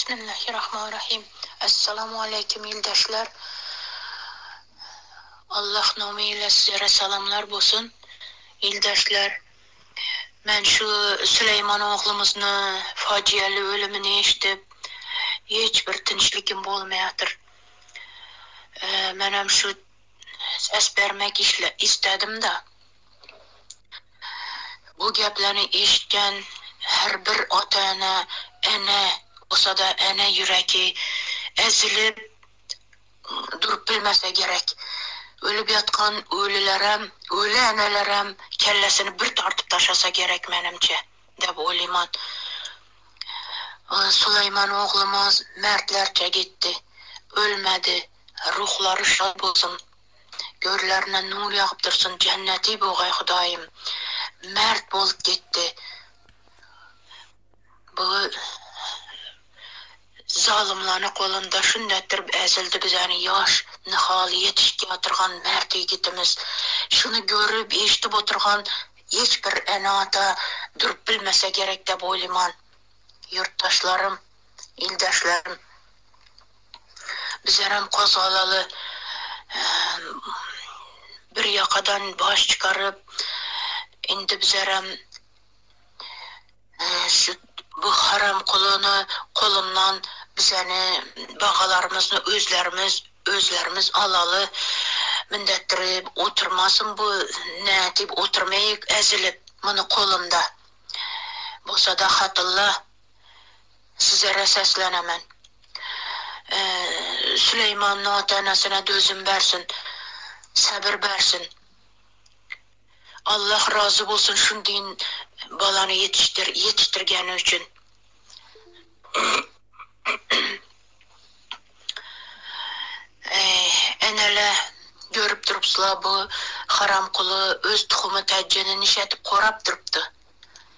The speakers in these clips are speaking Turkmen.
Bismillahirrahmanirrahim. Essalamu aleýkum ildeşler. Allah nomy ile sizlere salamlar bolsun. Ildeşler, men şu Süleýman oglumyzny fajialy ölümini eşidip hiç bir tynçlykim bolmaýatyr. Menem şu ses bermek istedim-de. Bu geplerni eşitken her bir ata-ene, ene bolsa-da ene ýüregi ezilip durup bilmese gerek. Ölüp ýatkan ölülerem, öli enelerem kellesini bir tartyp taşlasa gerek menimçe dep oýlaýman. Suleýman oglumyz mertlerçe gitdi. Ölmedi. Ruhlary şat bolsun. Görlerine nur ýagyp dursun jenneti bogaý hudaýym mert bolup gitdi bu zalymlany golunda şundetdirip ezildi bizäni ýaş nihal ýetişip ýatyrgan mert ýigitimiz şuny görüp eşidip oturgan hiç bir ene ata durup bilmese gerek dep oýlyman ýurtdaşlarym ildeşlerim. Bizlerem gozgalaly bir ýakadan baş çykaryp, indi bizlerem şu bu haramkuluny golundan bizeni bagalarymyzny özlerimiz özlerimiz alaly mündetdirip oturmasyn bu nädip oturmaýyk ezilip muny golunda bolsada hatylla Sizlere seslenemen. Süleýmanyň ata-enesine dözüm bersin, sabyr bersin. Allah razy bolsun şundyn balany ýetişdir ýetişdirgeni üçin. Enele görüp durupsyla bu haramkuly öz tuhumy täjjeni nişedip gorap durupdy.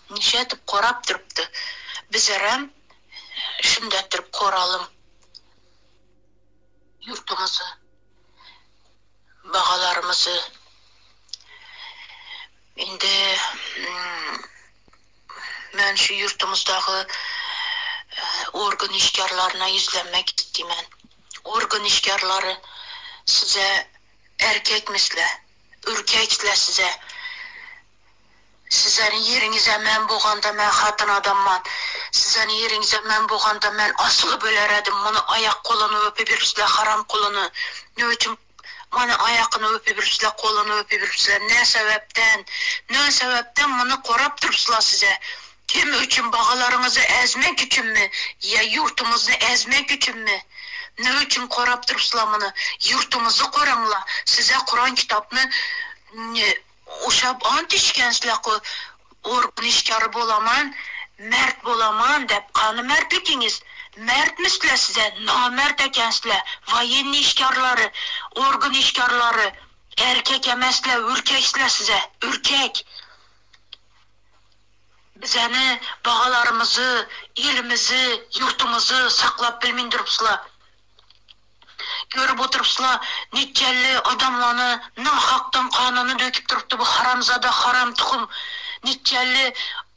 Nişedip gorap durupdy. Bizerem şundetdirip goralym ýurtumyzy, bagalarymyzy. Indi men şu ýurtumyzdaky organ işgärlerine ýüzlenmek isdimen. Organ işgärleri size erkekmisle, ürkeksle size. Sizleriň ýeriňize men boganda men hatyn adamman. Sizleriň ýeriňize men boganda men asylyp öler edim. Muny aýak goluny öpübiripsizler haram kuluny. Ne üçin muny aýakyny öpübiripsizler goluny öpübiripsizler ne sebäpden ne sebäpden muny gorap durupsizler size. Kim üçin bagalaryňyzy ezmek üçinmi ýa ýurtumyzny ezmek üçinmi ne üçin gorap durupsizler muny ýurtumyzy goraňla size kuran kitapny Uşap ant içgensizler-ku, organ işgäri bolaman, mert bolaman dep, kany mertligiňiz? Mertmisizler size, namert ekensizler, woýenniý işgärleri, organ işgärleri, erkek emesler, ürkeksizler size, ürkek! Bizeni, bagalarymyzy, ilimizi, ýurtumyzy saklap bilmin durupsizler. Görüp oturypsla netjelli adamlany nahakdan ganyny döküp durupdy bu haramzada haram tuhum netjelli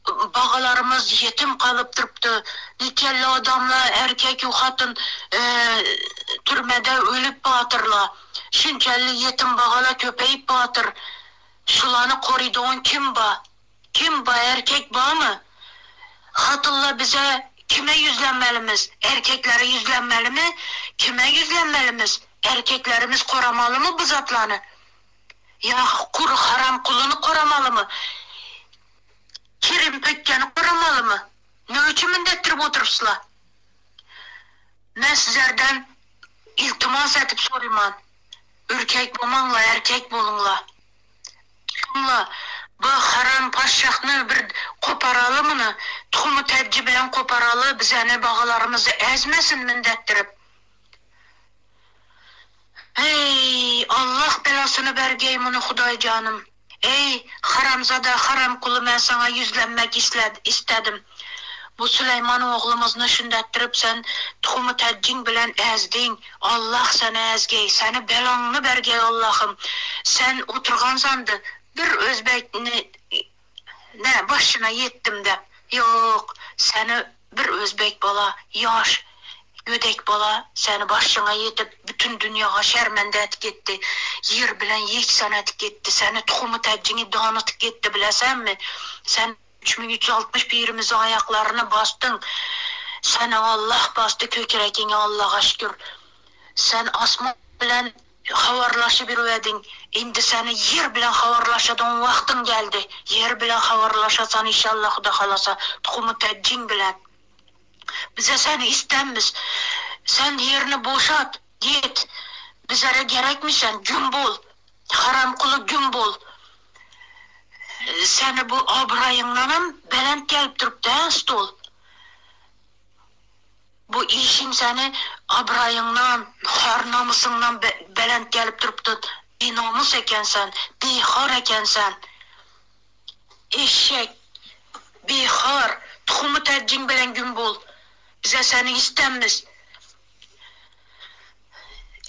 bagalarymyz ýetim galyp durupdy netjelli adamla erkek u hatyn türmede ölüp batyrla şinçelli ýetim bagala köpeýip batyr şulany korydogan kim ba Kim ba erkek bamy? Hatylla bize kime ýüzlenmelimiz erkeklere ýüzlenmelimi kime ýüzlenmelimiz erkeklerimiz koramalymy bu zatlany ýa kury haram kuluny koramalymy kirim pökgeni koramalymy ne üçin mündetdirip oturypsla men sizlerden iltimas edip soryman ürkek bomaňla erkek boluňla. Çykyňla, bu haram paşşahny bir koparaly muny, tuhumy täjji bilen koparaly, bizäni bagalarymyzy ezmesin mündetdirip. Eý, Allah belasyny bergeý muny Hudaý janym. Eý, haramzada haramkuly men saňa ýüzlenmek istedim. Bu Süleýman oglumyzny şündetdirip sen tuhumy täjjiň bilen ezdiň. Allah seni ezgeý, seni belaňny bergeý Allahym. Sen oturgan sandy bir özbekni nä başyna ýetdim dep. Ýok, seni bir özbek bala ýaş. Gödek bala seni başyňa ýetip bütün dünýaga şermende etip getdi. Ýer bilen ýeksan etip getdi. Seni tuhumy täjiňi danytyp getdi bilesenmi? Sen 3360 pirimiziň aýaklaryny basdyň. Seni Allah basdy kökrekiňe Allaga şükür. Sen asman bilen habarlaşyp ýürübediň. Indi seni ýer bilen habarlaşadygyň wagtyň geldi. Ýer bilen habarlaşasan inşallah Huda halasa tuhumy täjiň bilen. Bize seni istämmiz. Sen ýerini boşat, git. Bizere gerekmi sen, güm bol. Haramkuly güm bol. Seni bu abraýyňdanam belent gelip durupdy hä stol. Bu işiň seni abraýyňdan, har-namysyňdan belent gelip durupdy. Binamys eken sen, bihar eken sen. Eşek, bihar, tuhumy täjiň bilen güm bol. Bize seni istämmiz.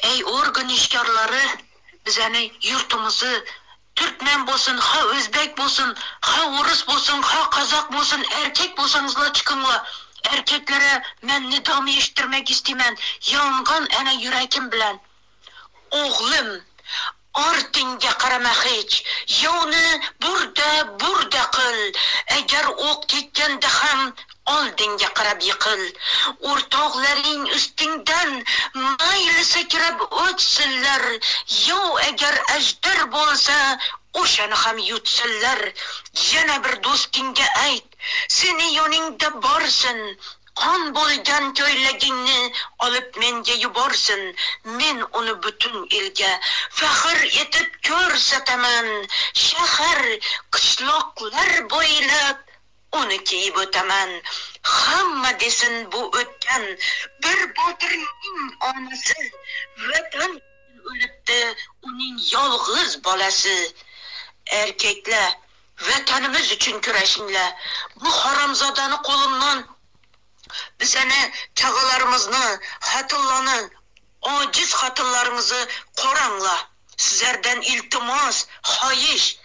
Eý organ işgarlary bizeni ýurtumyzy türkmen bolsun ha özbek bolsun ha orus bolsun ha kazak bolsun erkek bolsaňyzla çykyňla erkeklere men nidamy eşitdirmek istimen ýangan ene ýürekim bilen oglum Artyňga garama hiç, ýowny bur-da, bur-da kyl, Eger ok tekgende ham aldyňga garap ýykyl. Ortaklaryň üstüňden maýyl sekirip ötsinler, Ýow eger ežder bolsa, oşany ham ýutsynlar. Ýene bir dostuňga aýt, seni ýanyňda barsyn, Gan bolgan köýlegiňni alyp menge ýuborsyn, men ony bütin ilge fahyr etip körsetemen, şäher, kyşlaklar boýlap ony kiýip ötemen. Hamma desin bu ötgen bir batyrnyň anasy Watan üçin ölüpdi onuň ýalgyz balasy. Erkekler, Watanymyz üçin küreşiňle! Bu haramzadany golundan bizeni, çagalarymyzny, hatynlany, ajiz hatynlaryňyzy koraňla! Sizlerden iltimas, haýyş!